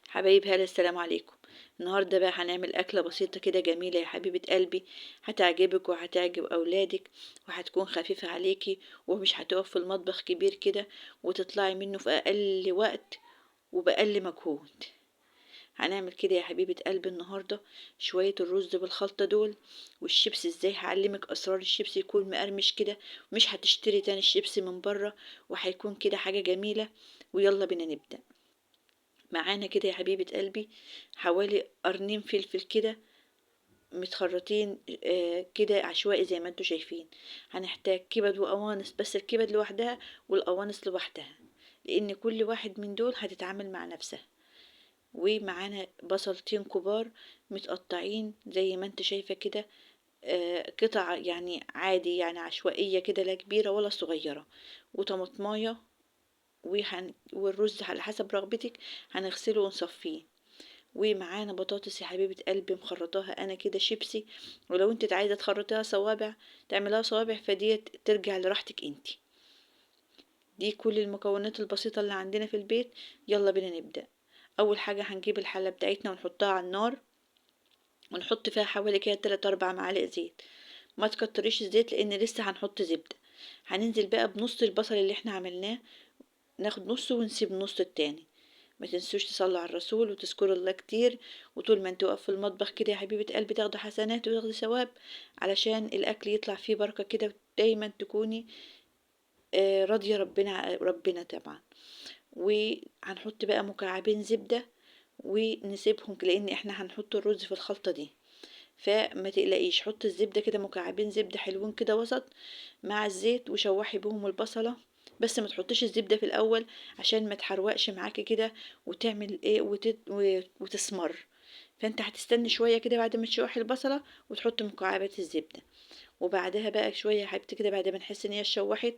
حبايب هلا، السلام عليكم. النهارده بقى هنعمل أكلة بسيطة كده جميلة يا حبيبة قلبي، هتعجبك وهتعجب أولادك، وهتكون خفيفة عليكي ومش هتقف في المطبخ كبير كده، وتطلعي منه في أقل وقت وبأقل مجهود. هنعمل كده يا حبيبة قلبي النهاردة شوية الرز بالخلطة دول والشيبس. ازاي هعلمك أسرار الشيبس يكون مقرمش كده، مش هتشتري تاني الشيبس من بره، وهيكون كده حاجة جميلة. ويلا بينا نبدأ. معانا كده يا حبيبة قلبي حوالي قرنين فلفل كده متخرطين كده عشوائي زي ما انتوا شايفين. هنحتاج كبد وقوانص، بس الكبد لوحدها والقوانص لوحدها، لان كل واحد من دول هتتعامل مع نفسها. ومعانا بصلتين كبار متقطعين زي ما انت شايفة كده، قطع يعني عادي، يعني عشوائية كده، لا كبيرة ولا صغيرة. وطماطماية، والرز على حسب رغبتك هنغسله ونصفيه. ومعانا بطاطس يا حبيبة قلبي مخرطاها انا كده شيبسي، ولو انت عايزة تخرطيها صوابع تعملها صوابع، فديت ترجع لراحتك انتي. دي كل المكونات البسيطة اللي عندنا في البيت. يلا بينا نبدأ. اول حاجة هنجيب الحلة بتاعتنا ونحطها على النار، ونحط فيها حوالي كده 3-4 معالق زيت. ما تكتريش الزيت لان لسه هنحط زبدة. هننزل بقى بنص البصل اللي احنا عملناه، ناخد نصه ونسيب نص التاني. ما تنسوش تصلوا على الرسول وتذكروا الله كتير، وطول ما انتوا واقفه في المطبخ كده يا حبيبه قلبي تاخدوا حسنات وتاخدوا ثواب، علشان الاكل يطلع فيه بركه كده، ودايما تكوني راضيه ربنا طبعا. وهنحط بقى مكعبين زبده ونسيبهم، لان احنا هنحط الرز في الخلطه دي، فما تقلقيش. حط الزبده كده مكعبين زبده حلوين كده وسط مع الزيت، وشوحي بهم البصله. بس ما تحطيش الزبده في الاول عشان ما تحرقش معاكي كده وتعمل ايه وتسمر. فانت هتستني شويه كده بعد ما تشوحي البصله وتحطي مكعبات الزبده. وبعدها بقى شويه يا حبيبتي كده بعد ما نحس ان هي اتشوحت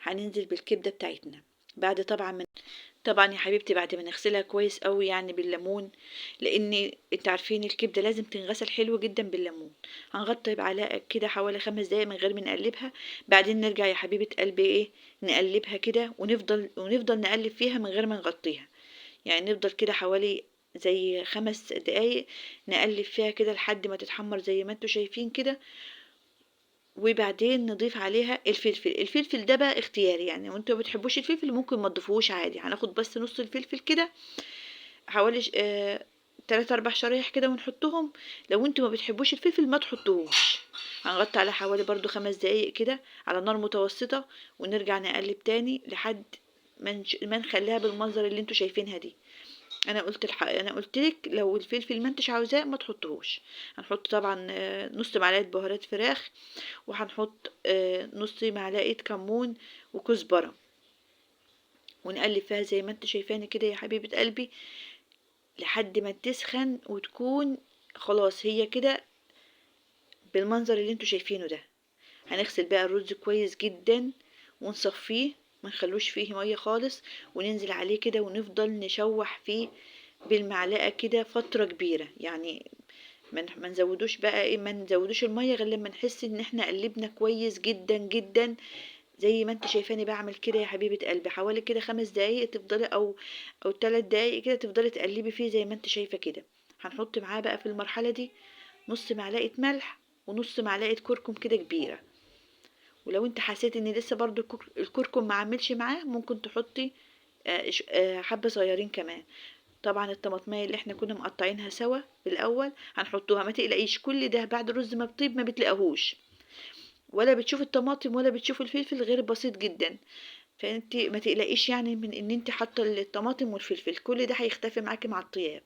هننزل بالكبده بتاعتنا. بعد طبعا من طبعا يا حبيبتي بعد ما نغسلها كويس قوي يعني بالليمون، لان انت عارفين الكبده لازم تنغسل حلو جدا بالليمون. هنغطي بعلاقه كده حوالي 5 دقايق من غير ما نقلبها. بعدين نرجع يا حبيبه قلبي ايه نقلبها كده، ونفضل نقلب فيها من غير ما نغطيها، يعني نفضل كده حوالي زي 5 دقايق نقلب فيها كده لحد ما تتحمر زي ما انتوا شايفين كده. وبعدين نضيف عليها الفلفل. الفلفل ده بقى اختياري، يعني وانتوا ما بتحبوش الفلفل ممكن ما تضيفوهوش عادي. هناخد بس نص الفلفل كده حوالي 3-4 شرايح كده ونحطهم. لو انتوا ما بتحبوش الفلفل ما تحطوهوش. هنغطي على حوالي برضو 5 دقايق كده على نار متوسطة، ونرجع نقلب تاني لحد ما نخليها بالمنظر اللي انتوا شايفينها دي. انا قلت لك لو الفلفل ما انتش عاوزاه ما تحطهوش. هنحط طبعا نص معلقه بهارات فراخ، وهنحط نص معلقه كمون وكزبره، ونقلب فيها زي ما انت شايفاني كده يا حبيبه قلبي لحد ما تسخن وتكون خلاص هي كده بالمنظر اللي انتوا شايفينه ده. هنغسل بقى الرز كويس جدا ونصفيه، ما نخلوش فيه ميه خالص، وننزل عليه كده ونفضل نشوح فيه بالمعلقه كده فتره كبيره، يعني ما نزودوش بقى ايه، ما نزودوش الميه غير لما نحس ان احنا قلبنا كويس جدا جدا زي ما انت شايفاني بعمل كده يا حبيبه قلبي. حوالي كده 5 دقايق تفضلي او 3 دقايق كده تفضلي تقلبي فيه زي ما انت شايفه كده. هنحط معاه بقى في المرحله دي نص معلقه ملح ونص معلقه كركم كده كبيره. ولو انت حسيت ان لسه برضو الكركم ما عملش معاه ممكن تحطي حبه صغيرين كمان. طبعا الطماطميه اللي احنا كنا مقطعينها سوا في الاول هنحطوها، ما تقلقيش كل ده بعد الرز ما بيطيب ما بتلاقيهوش، ولا بتشوف الطماطم ولا بتشوف الفلفل غير بسيط جدا، فانت ما تقلقيش يعني من ان انت حاطه الطماطم والفلفل، كل ده هيختفي معاكي مع الطياب.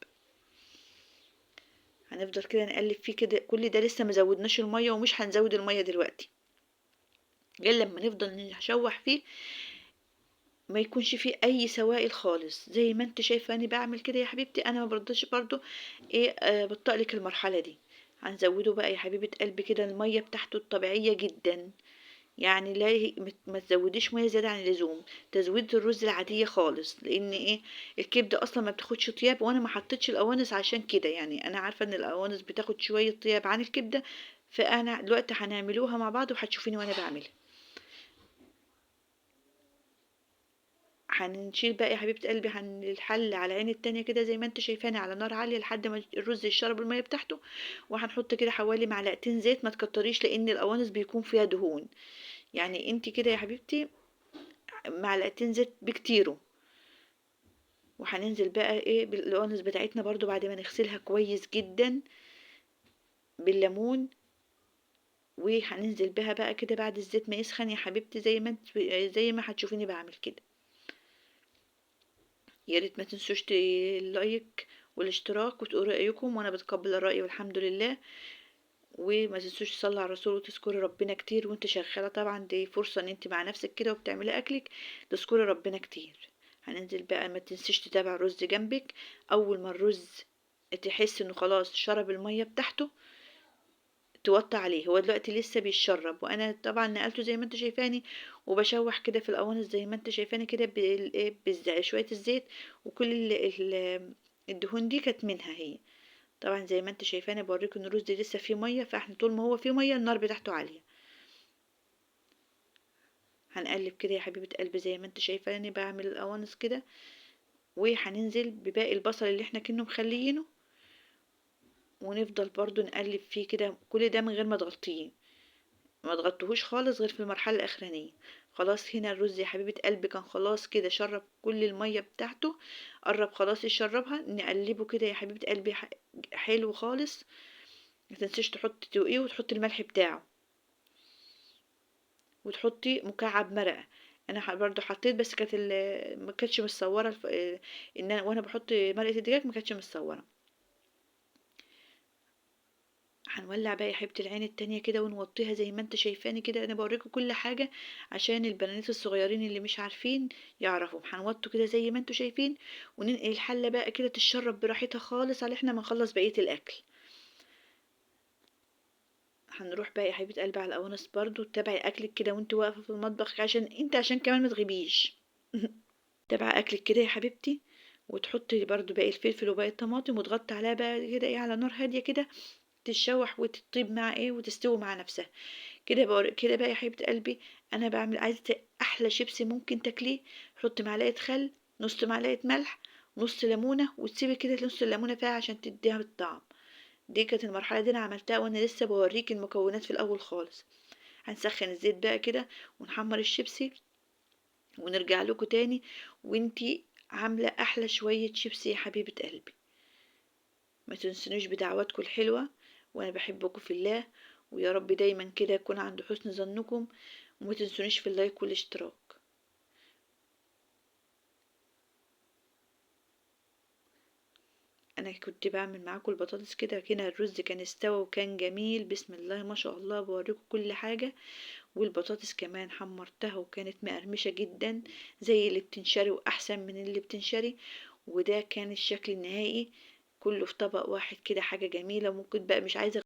هنفضل كده نقلب فيه كده، كل ده لسه ما زودناش الميه ومش هنزود الميه دلوقتي غير لما نفضل نشوح فيه ما يكونش فيه اي سوائل خالص. زي ما انت شايفه اني بعمل كده يا حبيبتي، انا ما برضاش برضو ايه بطقلك المرحله دي. هنزوده بقى يا حبيبه قلبي كده الميه بتاعته الطبيعيه جدا، يعني لا ما تزوديش ميه زياده عن اللزوم، تزويد الرز العاديه خالص، لان ايه الكبده اصلا ما بتاخدش طياب، وانا ما حطيتش القوانص عشان كده، يعني انا عارفه ان القوانص بتاخد شويه طياب عن الكبده، فانا دلوقتي هنعملوها مع بعض وهتشوفيني وانا بعملها. هنشيل بقى يا حبيبه قلبي الحل على العين التانية كده زي ما انت شايفاني على نار عالية لحد ما الرز يشرب المية بتاعته. وهنحط كده حوالي معلقتين زيت، ما تكتريش لان القوانص بيكون فيها دهون، يعني انت كده يا حبيبتي معلقتين زيت بكتيره. وهننزل بقى ايه بالقوانص بتاعتنا برضو بعد ما نغسلها كويس جدا بالليمون، وهننزل بها بقى كده بعد الزيت ما يسخن يا حبيبتي زي ما هتشوفيني بعمل كده. يا ريت ما تنسوش اللايك والاشتراك وتقولوا رايكم، وانا بتقبل الراي والحمد لله. وما تنسوش تصلي على الرسول وتذكري ربنا كتير وانت شغالة، طبعا دي فرصة ان انت مع نفسك كده وبتعملي اكلك تذكري ربنا كتير. هننزل بقى، ما تنسيش تتابع الرز جنبك. اول ما الرز تحس انه خلاص شرب المية بتاعته توطي عليه، هو دلوقتي لسه بيتشرب، وانا طبعا نقلته زي ما انت شايفاني، وبشوح كده في القوانص زي ما انت شايفاني كده شوية الزيت، وكل الدهون دي كانت منها هي. طبعا زي ما انت شايفاني بوريكم ان الرز دي لسه فيه مية، فاحنا طول ما هو فيه مية النار بتاعته عالية. هنقلب كده يا حبيبه قلبي زي ما انت شايفاني بعمل القوانص كده. وهننزل بباقي البصل اللي احنا كنا مخليينه، ونفضل برضو نقلب فيه كده، كل ده من غير ما تغطيه، ما تغطيهوش خالص غير في المرحلة الاخرانية. خلاص هنا الرز يا حبيبه قلبي كان خلاص كده شرب كل المية بتاعته، قرب خلاص يشربها. نقلبه كده يا حبيبه قلبي حلو خالص. ما تنسيش تحطي تدوقيه وتحطي الملح بتاعه، وتحطي مكعب مرقه. انا برضو حطيت، بس كانت ما كانتش متصورة ان انا وانا بحط مرقه الدجاج ما كانتش متصورة. هنولع بقى يا حبيبه العين التانية كده ونوطيها زي ما انت شايفاني كده. انا بوريكم كل حاجة عشان البنات الصغيرين اللي مش عارفين يعرفوا. هنوطوا كده زي ما انتوا شايفين، وننقل الحلة بقى كده تتشرب براحتها خالص على احنا ما نخلص بقية الاكل. هنروح بقى يا حبيبه قلبي على القوانص برضو. تتابعي اكلك كده وانت واقفة في المطبخ عشان كمان ما تغيبيش. تابعي اكلك كده يا حبيبتي، وتحطي برضو باقي الفلفل وباقي الطماطم، وتغطي عليها بقى كده ايه على نار هادية كده تتشوح وتطيب مع ايه وتستوي مع نفسها كده. كده بقى يا حبيبه قلبي انا بعمل عايزه احلى شيبسي ممكن تاكليه. حطي معلقه خل، نص معلقه ملح، نص ليمونه، وتسيبي كده نص الليمونه فيها عشان تديها الطعم. دي كانت المرحلة دي انا عملتها وانا لسه بوريك المكونات في الاول خالص. هنسخن الزيت بقى كده ونحمر الشيبسي ونرجع لكم تاني وانتي عامله احلى شوية شيبسي يا حبيبه قلبي. ما تنسونيش بدعواتكم الحلوة، وانا بحبكم في الله، ويا رب دايما كده يكون عند حسن ظنكم، وما تنسونيش في اللايك والاشتراك. انا كنت بعمل معاكم البطاطس كده، هنا الرز كان استوى وكان جميل بسم الله ما شاء الله، بوريكم كل حاجة. والبطاطس كمان حمرتها وكانت مقرمشه جدا زي اللي بتنشري واحسن من اللي بتنشري. وده كان الشكل النهائي كله في طبق واحد كده، حاجة جميلة. ممكن بقى مش عايزه